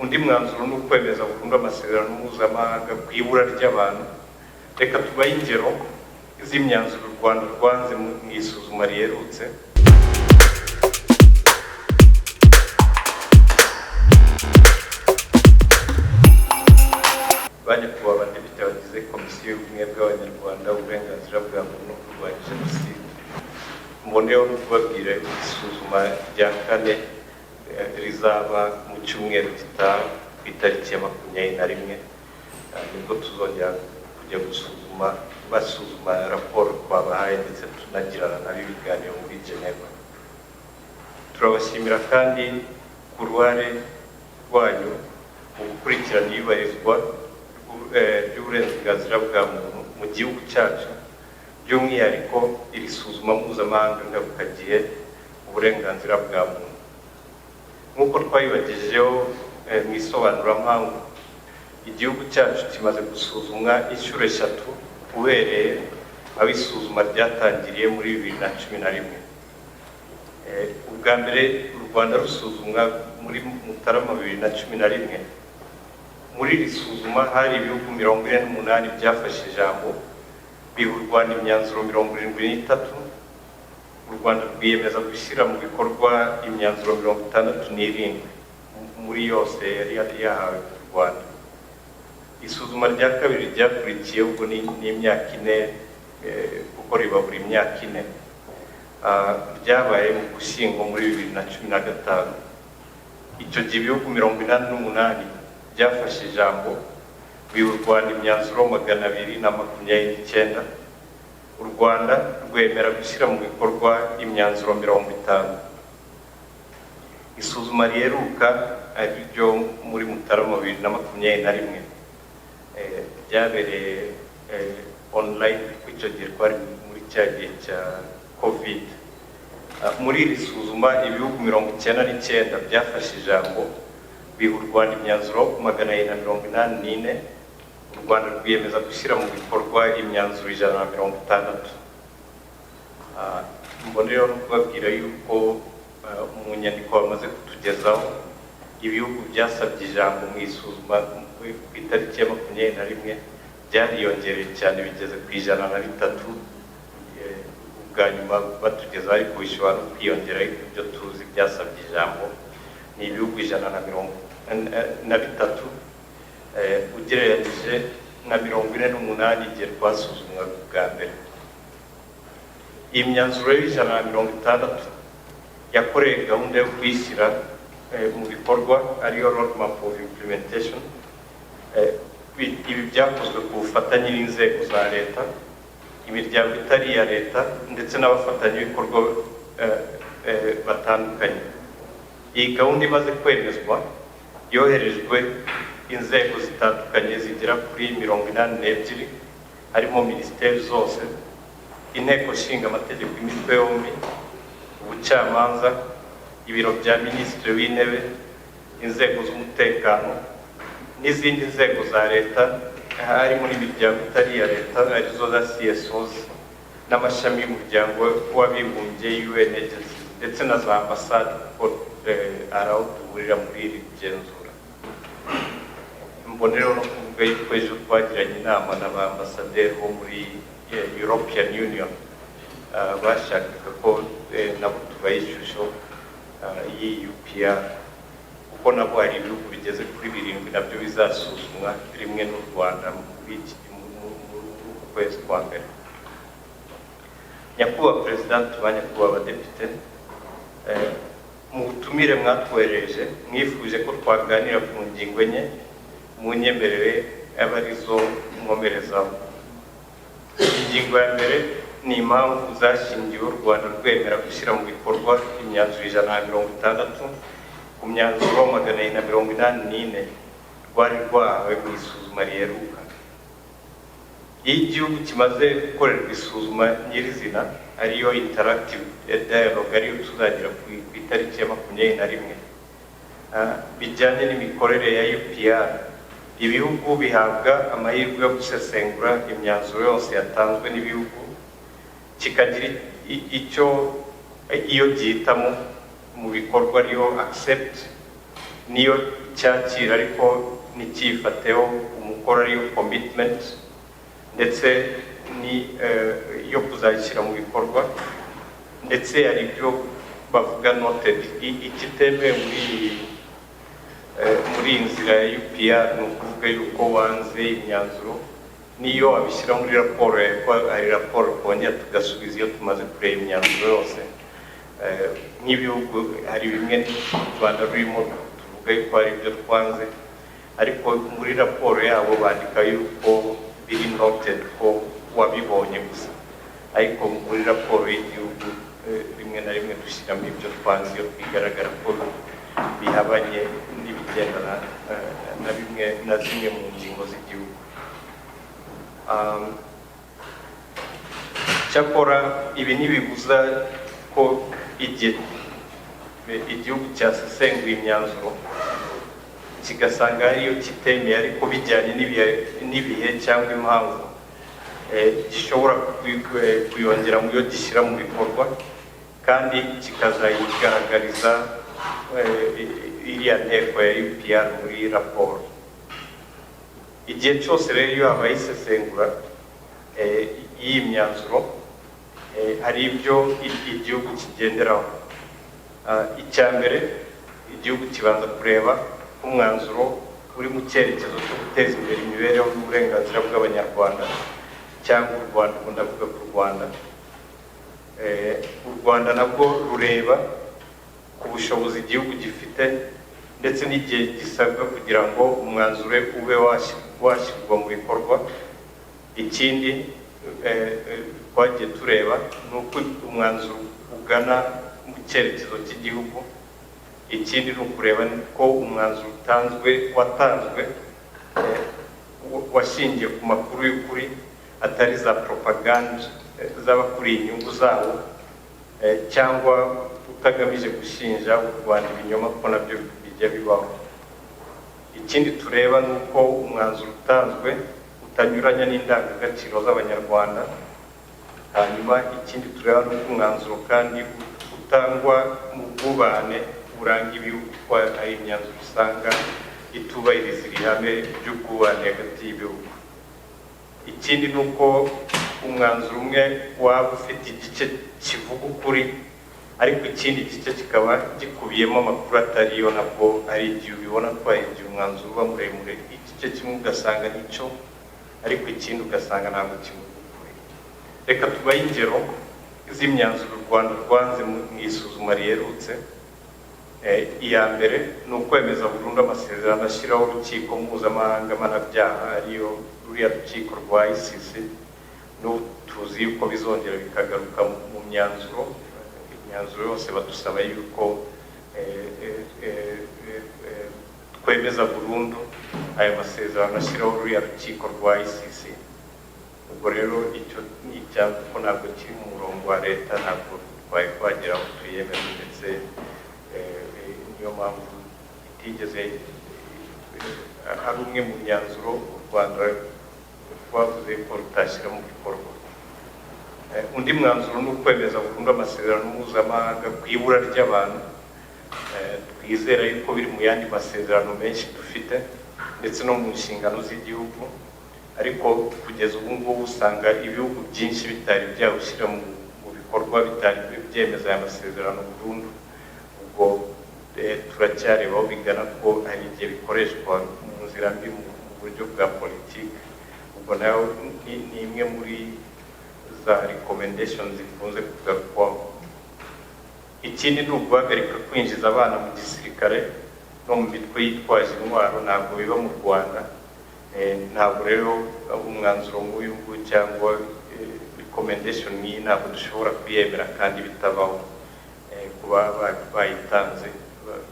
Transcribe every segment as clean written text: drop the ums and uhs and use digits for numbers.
Undi mwanzuro ni ukwemeza burundu amasezerano mpuzamahanga ku ibura ry'abantu. Reka tubahe ingero z'imyanzuro u Rwanda rwanze mu isuzuma riherutse. Ba nyakubahwa badepite bagize Komisiyo y'Ubumwe bw'Abanyarwanda, Uburenganzira bwa Muntu no Kurwanya Jenoside, mboneyeho no kubabwira isuzuma rya kane rizaba mu cyumweru gitaha ku itariki ya 21. Nibwo tuzongera kujya gusuzuma, basuzuma raporo twabahaye, ndetse tunagirana nabo ibiganiro muri Geneva. Turabashimira kandi ku ruhare rwanyu mu gukurikirana iyubahirizwa ry'uburenganzira bwa muntu mu gihugu cyacu, by'umwihariko iri suzuma mpuzamahanga ngarukagihe uburenganzira bwa muntu. Nk'uko twabibagejejeho mu isobanurampamvu, igihugu cyacu kimaze gusuzumwa inshuro eshatu uhereye aho isuzuma ryatangiriye muri 2011. Ubwa mbere u Rwanda rusuzumwa muri Mutarama 2011. Muri iri suzuma hari ibihugu 48 byafashe ijambo, biha u Rwanda imyanzuro 73. U Rwanda rwiyemeza gushyira mu bikorwa imyanzuro 67 muri yose yari yahawe u Rwanda. Isuzuma rya kabiri ryakurikiye ubwo ni imyaka 4, kuko riba buri myaka 4, ryabaye mu Gushyingo muri 2015. Icyo gihe ibihugu 88 byafashe ijambo, biha u Rwanda imyanzuro 229. U Rwanda rwemera gushyira mu bikorwa imyanzuro 50. Isuzuma riheruka, ari ryo muri Mutarama 2021, ryabereye online, kuko icyo gihe twari muri cya gihe cya COVID. Muri iri suzuma ibihugu 99 byafashe ijambo, biha u Rwanda imyanzuro 284. U Rwanda rwiyemeza gushyira mu bikorwa imyanzuro 160. Mbonereho no kubabwira yuko mu nyandiko bamaze kutugezaho, ibihugu byasabye ijambo mu isuzuma ku itariki ya 21 byariyongereye cyane, bigeze ku 103. Ubwa nyuma batugezaho, ariko bishobora no kwiyongera, ariko ibyo tuzi byasabye ijambo ni ibihugu 103, ugereranyije na 48 igihe twasuzumwaga bwa mbere. Iyi myanzuro y'160 yakoreye gahunda yo kuyishyira mu bikorwa, ariyo roadmap of implementation. Ibi byakozwe ku bufatanye n'inzego za leta, imiryango itari iya leta, ndetse n'abafatanyabikorwa batandukanye. Iyi gahunda imaze kwemezwa yoherejwe inzego zitandukanye zigera kuri 82, harimo minisiteri zose, Inteko Ishinga Amategeko imitwe yombi, ubucamanza, ibiro bya minisitiri w'intebe, inzego z'umutekano n'izindi nzego za leta, harimo n'imiryango itari iya leta, arizo za CSOs, n'amashami y'Umuryango w'Abibumbye, UN agencies, ndetse na za ambasade, kuko ari aho duhurira muri iri genzura. Mbonereho no kuvuga yuko ejo twagiranye inama na ba ambasaderi bo muri European Union. Bashakaga ko nabo tubaha ishusho y'iyi UPR, kuko nabo hari ibihugu bigeze kuri birindwi nabyo bizasuzumwa rimwe n'u Rwanda muri iki muri uku kwezi kwa mbere. Nyakubahwa Perezida, ba nyakubahwa abadepite, mu butumire mwatwohereje mwifuje ko twaganira ku ngingo enye. Munyemerere abe arizo nkomerezaho. Ingingo ya mbere ni impamvu zashingiwe u Rwanda rwemera gushyira mu bikorwa imyanzuro 160 ku myanzuro 284 rwari rwahawe mu isuzuma riheruka. Iyo igihugu kimaze gukorerwa isuzuma nyirizina, ariyo interactive dialogue, ariyo tuzagira ku itariki ya 21, bijyanye n'imikorere ya UPR, ibihugu bihabwa amahirwe yo gusesengura imyanzuro yose yatanzwe n'ibihugu, kikagira icyo iyo gihitamo mu bikorwa, ariyo accept, niyo cyakira ariko ntikifateho umukoro, ariyo commitment, ndetse ni yo kuzayishyira mu bikorwa. Ndetse hari ibyo bavuga noted. Ikitemewe muri iyi nzira ya UPR ni ukuvuga yuko wanze imyanzuro, niyo wabishyira muri raporo yawe, ko hari raporo twongera tugasubiza iyo tumaze kureba imyanzuro yose. Nk'ibihugu hari bimwe u Rwanda rurimo tuvuga yuko hari ibyo twanze, ariko muri raporo yabo bandika yuko biri noted, ko wabibonye gusa. Ariko muri raporo y'igihugu rimwe na rimwe dushyiramo ibyo twanze iyo bigaragara ko bihabanye n'ibigendana na bimwe na zimwe mu ngingo z'igihugu. Cyakora ibi ntibibuza ko igihe igihugu cyasesenguye imyanzuro kigasanga ariyo kitemeye, ariko bijyanye n'ibihe cyangwa impamvu, gishobora kuyongera mu yo gishyira mu bikorwa, kandi kikazayigaragariza iriya nteko ya UPR muri raporo. Igihe cyose rero iyo habaye isesengura y'iyi myanzuro, hari ibyo igihugu kigenderaho. Icya mbere, igihugu kibanza kureba ko umwanzuro uri mu cyerekezo cyo guteza imbere imibereho n'uburenganzira bw'Abanyarwanda cyangwa u Rwanda. Ubu ndavuga ku Rwanda. U Rwanda nabwo rureba ku bushobozi igihugu gifite ndetse n'igihe gisabwa kugira ngo umwanzuro ube washyirwa mu bikorwa. Ikindi twagiye tureba ni uko umwanzuro ugana mu cyerekezo cy'igihugu. Ikindi ni ukureba ko umwanzuro utanzwe, watanzwe, washingiye ku makuru y'ukuri, atari za propaganda z'abakuriye inyungu zabo, cyangwa utagamije gushinja u Rwanda ibinyoma, ko nabyo bijya bibaho. Ikindi tureba ni uko umwanzuro utanzwe utanyuranya n'indangagaciro z'Abanyarwanda. Hanyuma ikindi tureba ni uko umwanzuro kandi utangwa mu bwubahane buranga ibihugu, ko ari imyanzuro usanga itubahiriza iri hame ry'ubwubahane hagati y'ibihugu. Ikindi ni uko umwanzuro umwe waba ufite igice kivuga ukuri, ariko ikindi gice kikaba gikubiyemo amakuru atari yo. Nabwo hari igihe ubibona ko hari igihe umwanzuro uba muremure, igice kimwe ugasanga nicyo, ariko ikindi ugasanga ntabwo kivuga ukuri. Reka tubahe ingero z'imyanzuro u Rwanda rwanze mu isuzuma riherutse. Iya mbere ni ukwemeza burundu amasezerano ashyiraho urukiko mpuzamahanga mpanabyaha, ariyo ruriya rukiko rwa ICC. N'ubu tuzi yuko bizongera bikagaruka mu myanzuro. Imyanzuro yose badusaba yuko twemeza burundu ayo masezerano ashyiraho ruriya rukiko rwa ICC. Ubwo rero icyo ni icyangombwa, kuko ntabwo kiri mu murongo wa leta, ntabwo twari twagera aho tuyemeza, ndetse niyo mpamvu itigeze ari umwe mu myanzuro u Rwanda rwavuze ko rutashyira mu bikorwa. Undi mwanzuro ni ukwemeza burundu amasezerano mpuzamahanga ku ibura ry'abantu. Twizera yuko biri mu yandi masezerano menshi dufite ndetse no mu nshingano z'igihugu, ariko kugeza ubu ngubu usanga ibihugu byinshi bitari byawushyira mu bikorwa, bitari byemeza aya masezerano burundu. Ubwo turacyareba aho bigana, ko hari igihe bikoreshwa mu nzira mbi mu buryo bwa politiki. Ubwo nayo ni imwe muri za recommendation zikunze kugarukwaho. Ikindi ni uguhagarika kwinjiza abana mu gisirikare no mu mitwe yitwaje intwaro. Ntabwo biba mu Rwanda. Ntabwo rero umwanzuro nk'uyu nguyu cyangwa recommendation nk'iyi ntabwo dushobora kuyemera kandi bitabaho. Kuba bayitanze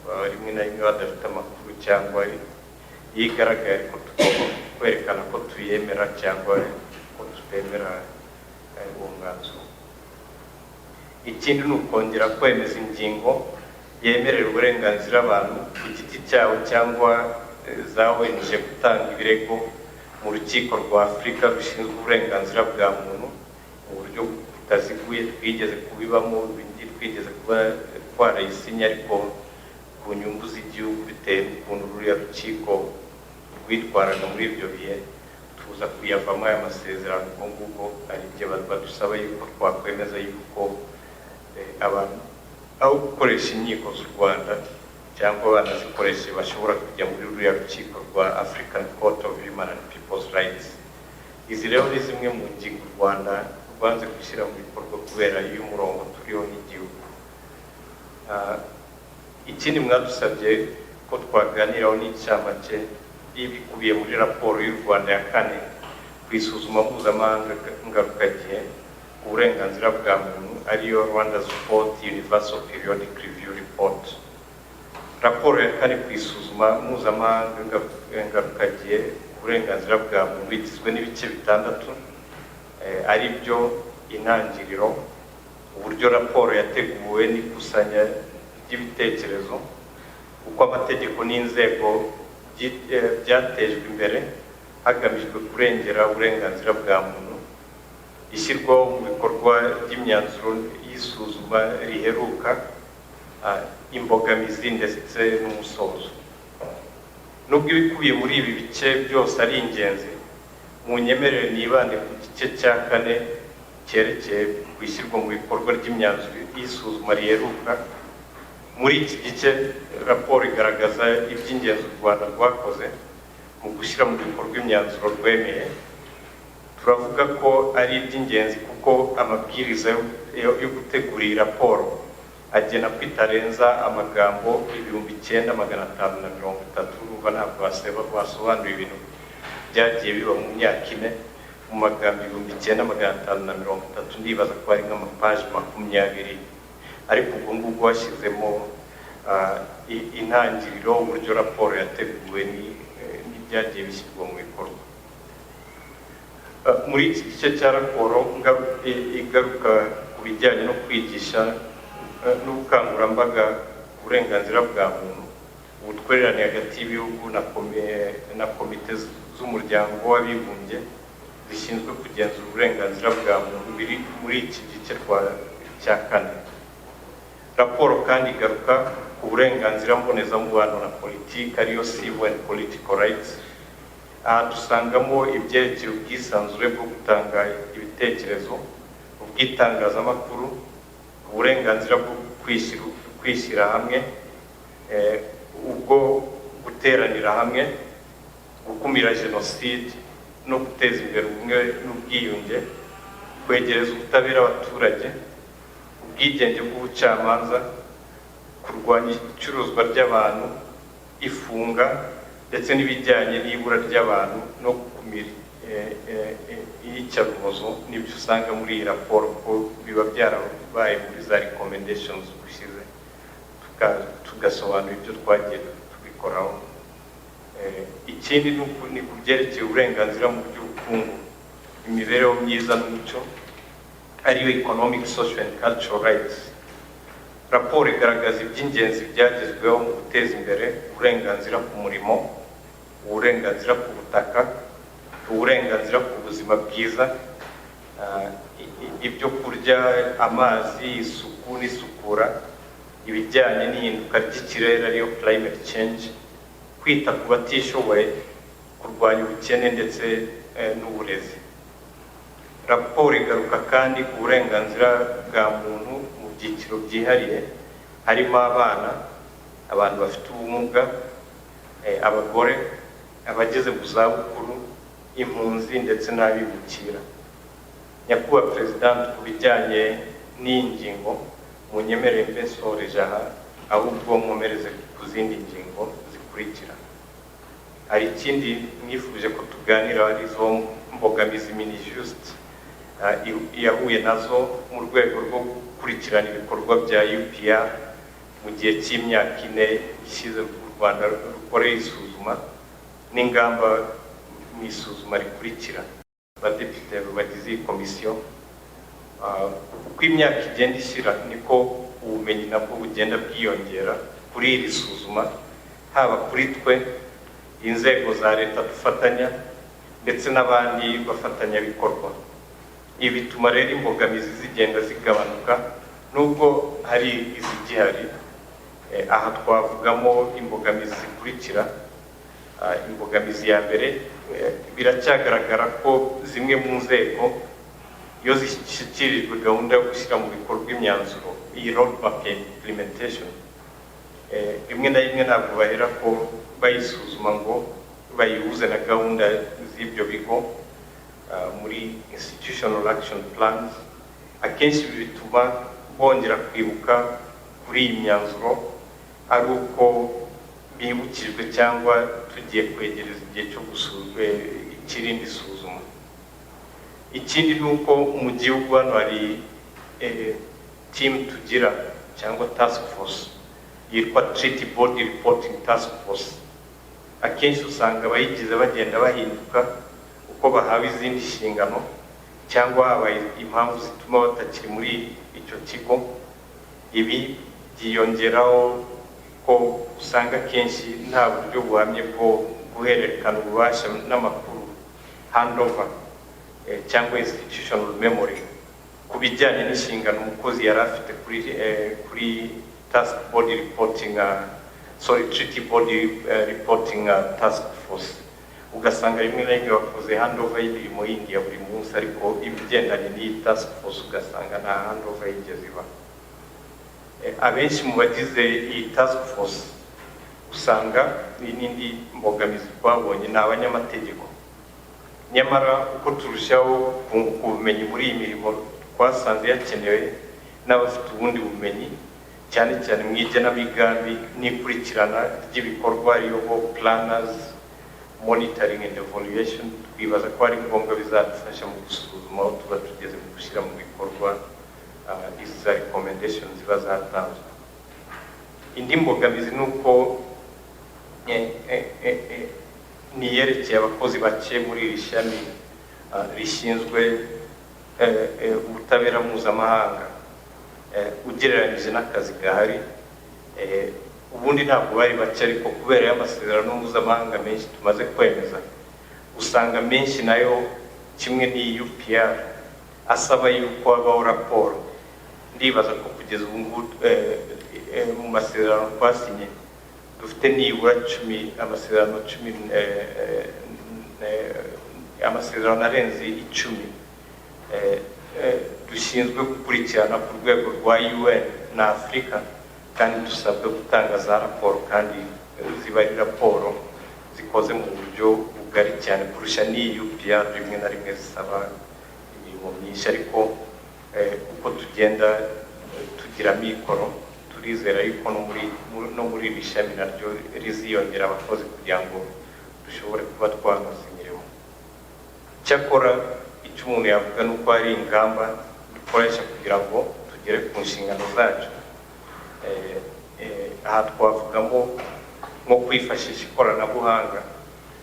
baba rimwe na rimwe badafite amakuru, cyangwa iyo igaragaye, ariko tugomba kwerekana ko tuyemera cyangwa ko tutemera uwo mwanzuro. Ikindi ni ukongera kwemeza ingingo yemerera uburenganzira abantu ku giti cyabo cyangwa za ONG gutanga ibirego mu Rukiko rwa Afurika rushinzwe uburenganzira bwa muntu mu buryo butaziguye. Twigeze kubibamo, ibindi twigeze kuba twarayisinye, ariko ku nyungu z'igihugu, bitewe n'ukuntu ruriya rukiko rwitwaraga muri ibyo bihe, tuza kuyavamo aya masezerano. Ubwo ngubwo hari igihe badusaba yuko twakwemeza yuko abantu aho gukoresha inkiko z'u Rwanda cyangwa banazikoreshe, bashobora kujya muri ruriya rukiko rwa African Court of Human and People's Rights. Izi rero ni zimwe mu ngingo u Rwanda rwanze gushyira mu bikorwa kubera y'umurongo turiho nk'igihugu. Ikindi mwadusabye ko twaganiraho n'incamake y'ibikubiye muri raporo y'u Rwanda ya kane ku isuzuma mpuzamahanga ngarukagihe ku burenganzira bwa muntu, ariyo Rwanda's Fourth Universal Periodic Review Report. Raporo ya kane ku isuzuma mpuzamahanga ngarukagihe ku burenganzira bwa muntu igizwe n'ibice bitandatu, ari byo: intangiriro, uburyo raporo yateguwe n'ikusanya ry'ibitekerezo, uko amategeko n'inzego byatejwe imbere hagamijwe kurengera uburenganzira bwa muntu, ishyirwaho mu bikorwa ry'imyanzuro y'isuzuma riheruka, imbogamizi ndetse n'umusozo. Nubwo ibikubiye muri ibi bice byose ari ingenzi, mu nyemerere nibande ku gice cya kane cyerekeye ku ishyirwa mu bikorwa ry'imyanzuro y'isuzuma riheruka. Muri iki gice, raporo igaragaza iby'ingenzi u Rwanda rwakoze mu gushyira mu bikorwa imyanzuro rwemeye. Turavuga ko ari iby'ingenzi kuko amabwiriza yo gutegura iyi raporo agena ko itarenza amagambo 9530. Urumva ntabwo waseba wasobanura ibintu byagiye biba mu myaka 4 mu magambo 9530. Ndibaza ko ari nk'amapaji 20, ariko ubwo ngubwo washyizemo intangiriro, uburyo raporo yateguwe n'ibyagiye bishyirwa mu bikorwa. Muri iki gice cya raporo igaruka ku bijyanye no kwigisha n'ubukangurambaga ku burenganzira bwa muntu, ubutwererane hagati y'ibihugu na komite z'Umuryango w'Abibumbye zishinzwe kugenzura uburenganzira bwa muntu, biri muri iki gice cya kane. Raporo kandi igaruka ku burenganzira mbonezamubano na politiki, ariyo civil and political rights. Aha dusangamo ibyerekeye ubwisanzure bwo gutanga ibitekerezo, ubw'itangazamakuru, uburenganzira bwo kwishyira hamwe, ubwo guteranira hamwe, gukumira jenoside no guteza imbere ubumwe n'ubwiyunge, kwegereza ubutabera abaturage, ubwigenge bw'ubucamanza, kurwanya icuruzwa ry'abantu, ifunga, ndetse n'ibijyanye n'ibura ry'abantu no gukumira iyicarubozo. N'ibyo usanga muri iyi raporo ko biba byarabaye muri za recommendations ushize, tugasobanura ibyo twagiye tubikoraho. Ikindi ni ku byerekeye uburenganzira mu by'ubukungu, imibereho myiza n'umuco, ariyo economic, social and cultural rights. Raporo igaragaza iby'ingenzi byagezweho mu guteza imbere uburenganzira ku murimo, uburenganzira ku butaka, uburenganzira ku buzima bwiza, ibyo kurya, amazi, isuku n'isukura, ibijyanye n'ihinduka ry'ikirere, ariyo climate change, kwita ku batishoboye, kurwanya ubukene ndetse n'uburezi. Raporo igaruka kandi ku burenganzira bwa muntu mu byiciro byihariye, harimo abana, abantu bafite ubumuga, abagore, abageze mu zabukuru, impunzi ndetse n'abimukira. Nyakubahwa Perezida, ku bijyanye n'iyi ngingo munyemerere mbe nsoreje aha, ahubwo nkomereze ku zindi ngingo zikurikira. Hari ikindi mwifuje ko tuganira, arizo mbogamizi MINIJUST yahuye nazo mu rwego rwo gukurikirana ibikorwa bya UPR mu gihe cy'imyaka 4 ishize u Rwanda rukoreye isuzuma, n'ingamba mu isuzuma rikurikira. Abadepite bagize iyi komisiyo, uko imyaka igenda ishira niko ubumenyi nabwo bugenda bwiyongera kuri iri suzuma, haba kuri twe inzego za leta dufatanya ndetse n'abandi bafatanyabikorwa. Ibi bituma rero imbogamizi zigenda zigabanuka nubwo hari izigihari. Aha twavugamo imbogamizi zikurikira. Imbogamizi ya mbere, biracyagaragara ko zimwe mu nzego, iyo zishyikirijwe gahunda yo gushyira mu bikorwa imyanzuro, iyi roadmap ya implementation, rimwe na rimwe ntabwo bahera ko bayisuzuma ngo bayihuze na gahunda z'ibyo bigo muri institutional action plans. Akenshi ibi bituma bongera kwibuka kuri iyi myanzuro ari uko bibukijwe cyangwa tugiye kwegereza igihe cyo gusuzuma ikirindi suzuma. Ikindi ni uko mu gihugu hano hari team tugira cyangwa task force yitwa Treaty Body Reporting Task Force. Akenshi usanga abayigize bagenda bahinduka uko bahawe izindi nshingano cyangwa habaye impamvu zituma batakiri muri icyo kigo. Ibi byiyongeraho ko usanga akenshi nta buryo buhamye bwo guhererekana ububasha n'amakuru, handover, cyangwa institutional memory, ku bijyanye n'inshingano umukozi yari afite kuri task body reporting, sorry, treaty body reporting task force. Ugasanga rimwe na rimwe bakoze handover y'imirimo yindi ya buri munsi, ariko ibigendanye n'iyi task force ugasanga nta handover yigeze iba. Abenshi mu bagize iyi task force usanga, iyi n'indi mbogamizi twabonye, ni abanyamategeko. Nyamara uko turushaho kunguka ubumenyi muri iyi mirimo, twasanze yakenewe n'abafite ubundi bumenyi, cyane cyane mu igenamigambi n'ikurikirana ry'ibikorwa, ariyo planners, monitoring and evaluation. Twibaza ko ari ngombwa, bizadufasha mu gusuzuma aho tuba tugeze mu gushyira mu bikorwa izi za recommendations ziba zatanzwe. Indi mbogamizi ni uko ni iyerekeye abakozi bake muri iri shami rishinzwe ubutabera mpuzamahanga ugereranyije n'akazi gahari. Ubundi ntabwo bari bake, ariko kubera y'amasezerano mpuzamahanga menshi tumaze kwemeza, usanga menshi nayo kimwe n'iyi UPR asaba yuko habaho raporo. Ndibaza ko kugeza ubu ngubu mu masezerano twasinye dufite nibura 10, amasezerano 10, amasezerano arenze 10 dushinzwe gukurikirana ku rwego rwa UN na Afurika, kandi dusabwa gutanga za raporo, kandi ziba ari raporo zikoze mu buryo bugari cyane kurusha n'iyi UPR rimwe na rimwe zisaba imirimo myinshi. Ariko uko tugenda tugira mikoro, turizera yuko no muri iri shami naryo riziyongera abakozi kugira ngo dushobore kuba twanoza imirimo. Cyakora icyo umuntu yavuga ni uko hari ingamba dukoresha kugira ngo tugere ku nshingano zacu. Aha twavugamo nko kwifashisha ikoranabuhanga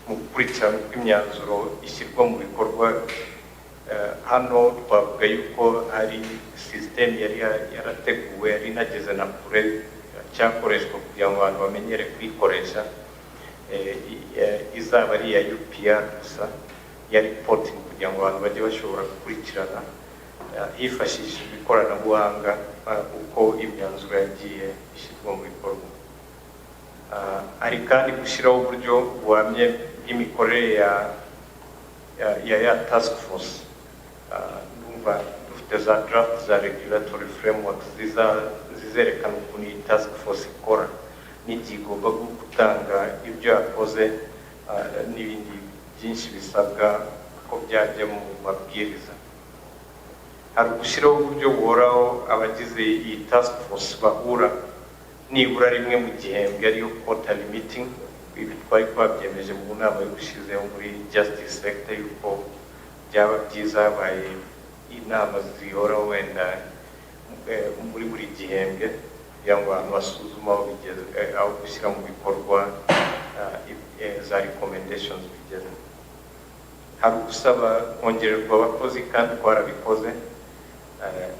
mu gukurikirana uko imyanzuro ishyirwa mu bikorwa. Hano twavuga yuko hari sisitemu yari yarateguwe, yari inageze na kure, cyakoreshwa kugira ngo abantu bamenyere kuyikoresha, izaba ari iya UPR gusa ya reporting, kugira ngo abantu bajye bashobora gukurikirana hifashishijwe ikoranabuhanga uko imyanzuro yagiye ishyirwa mu bikorwa. Hari kandi gushyiraho uburyo buhamye bw'imikorere ya task force. Ndumva dufite za draft za regulatory frameworks zizerekana ukuntu iyi task force ikora n'igihe igomba gutanga ibyo yakoze, n'ibindi byinshi bisabwa ko byajya mu mabwiriza. Hari ugushyiraho uburyo buhoraho abagize iyi task force bahura nibura rimwe mu gihembwe, ariyo quarterly meeting. Ibi twari twabyemeje mu nama y'ubushize muri justice sector, yuko byaba byiza habaye inama zihoraho wenda muri buri gihembwe, kugira ngo abantu basuzume aho bigeze, aho gushyira mu bikorwa za recommendations bigeze. Hari ugusaba kongererwa abakozi, kandi twarabikoze,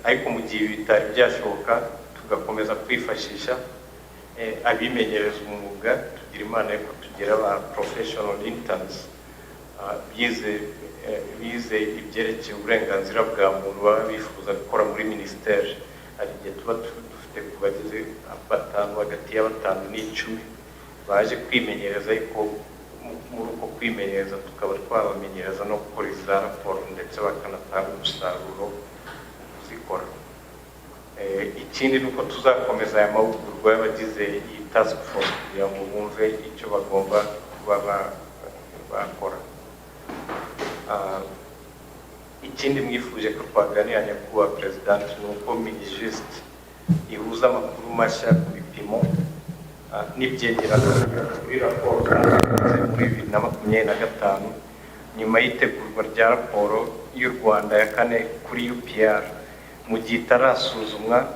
ariko mu gihe bitari byashoboka tugakomeza kwifashisha abimenyereza umwuga. Tugira Imana yuko tugira aba professional interns bize ibyerekeye uburenganzira bwa muntu, baba bifuza gukora muri minisiteri. Hari igihe tuba dufite dufite ku bagize batanu, hagati ya 5 n'10 baje kwimenyereza, ariko muri uko kwimenyereza tukaba twabamenyereza no gukora iza raporo, ndetse bakanatanga umusaruro mu kuzikora. Ikindi ni uko tuzakomeza aya mahugurwa y'abagize iyi task force kugira ngo bumve icyo bagomba kuba bakora. Ikindi mwifuje ko twaganira, Nyakubahwa Perezida, ni uko MINIJUST ihuza amakuru mashya ku bipimo n'ibyegeranyo kuri raporo zatanzwe muri 2025 nyuma y'itegurwa rya raporo y'u Rwanda ya kane kuri UPR, mu gihe itarasuzumwa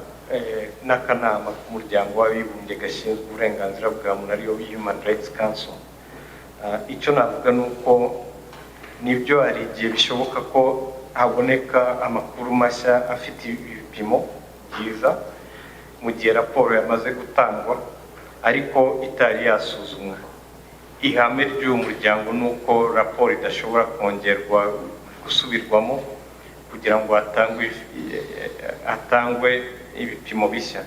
n'akanama k'Umuryango w'Abibumbye gashinzwe uburenganzira bwa muntu, ariyo Human Rights Council. Icyo navuga ni uko nibyo, hari igihe bishoboka ko haboneka amakuru mashya afite ibipimo byiza mu gihe raporo yamaze gutangwa ariko itari yasuzumwa. Ihame ry'uyu muryango ni uko raporo idashobora kongerwa gusubirwamo kugira ngo hatangwe ibipimo bishya.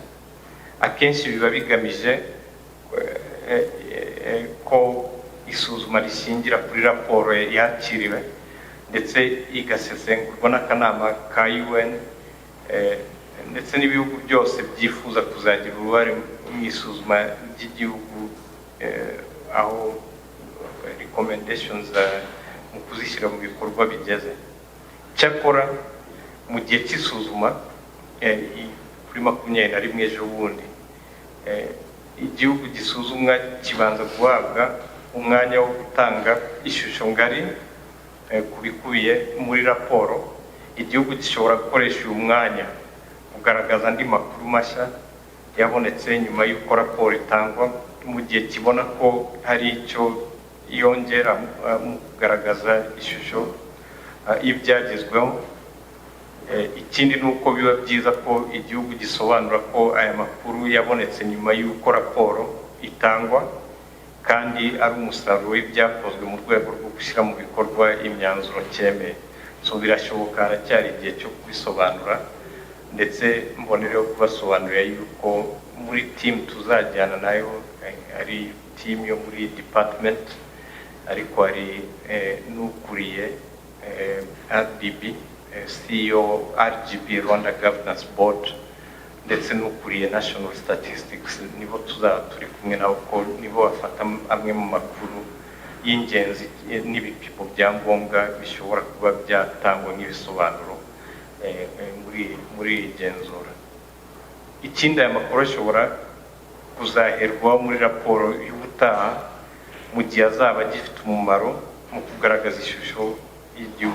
Akenshi biba bigamije ko isuzuma rishingira kuri raporo yakiriwe ndetse igasesengurwa n'akanama ka UN, ndetse n'ibihugu byose byifuza kuzagira uruhare mu isuzuma ry'igihugu, aho recommendations mu kuzishyira mu bikorwa bigeze. Cyakora mu gihe cy'isuzuma kuri 21 ejo bundi, igihugu gisuzumwa kibanza guhabwa umwanya wo gutanga ishusho ngari ku bikubiye muri raporo. Igihugu gishobora gukoresha uyu mwanya kugaragaza andi makuru mashya yabonetse nyuma y'uko raporo itangwa, mu gihe kibona ko hari icyo yongera mu kugaragaza ishusho y'ibyagezweho. Ikindi ni uko biba byiza ko igihugu gisobanura ko aya makuru yabonetse nyuma y'uko raporo itangwa kandi ari umusaruro w'ibyakozwe mu rwego rwo gushyira mu bikorwa imyanzuro cyemeye. So birashoboka, haracyari igihe cyo kubisobanura. Ndetse mbonereho kubasobanurira yuko muri team tuzajyana nayo ari team yo muri department, ariko hari n'ukuriye RDB, CEO RGB, Rwanda Governance Board, ndetse n'ukuriye National Statistics. Nibo tuzaba turi kumwe nabo, ko nibo bafata amwe mu makuru y'ingenzi n'ibipimo bya ngombwa bishobora kuba byatangwa nk'ibisobanuro muri iri genzura. Ikindi, aya makuru ashobora kuzaherwaho muri raporo y'ubutaha mu gihe azaba agifite umumaro mu kugaragaza ishusho y'igihugu.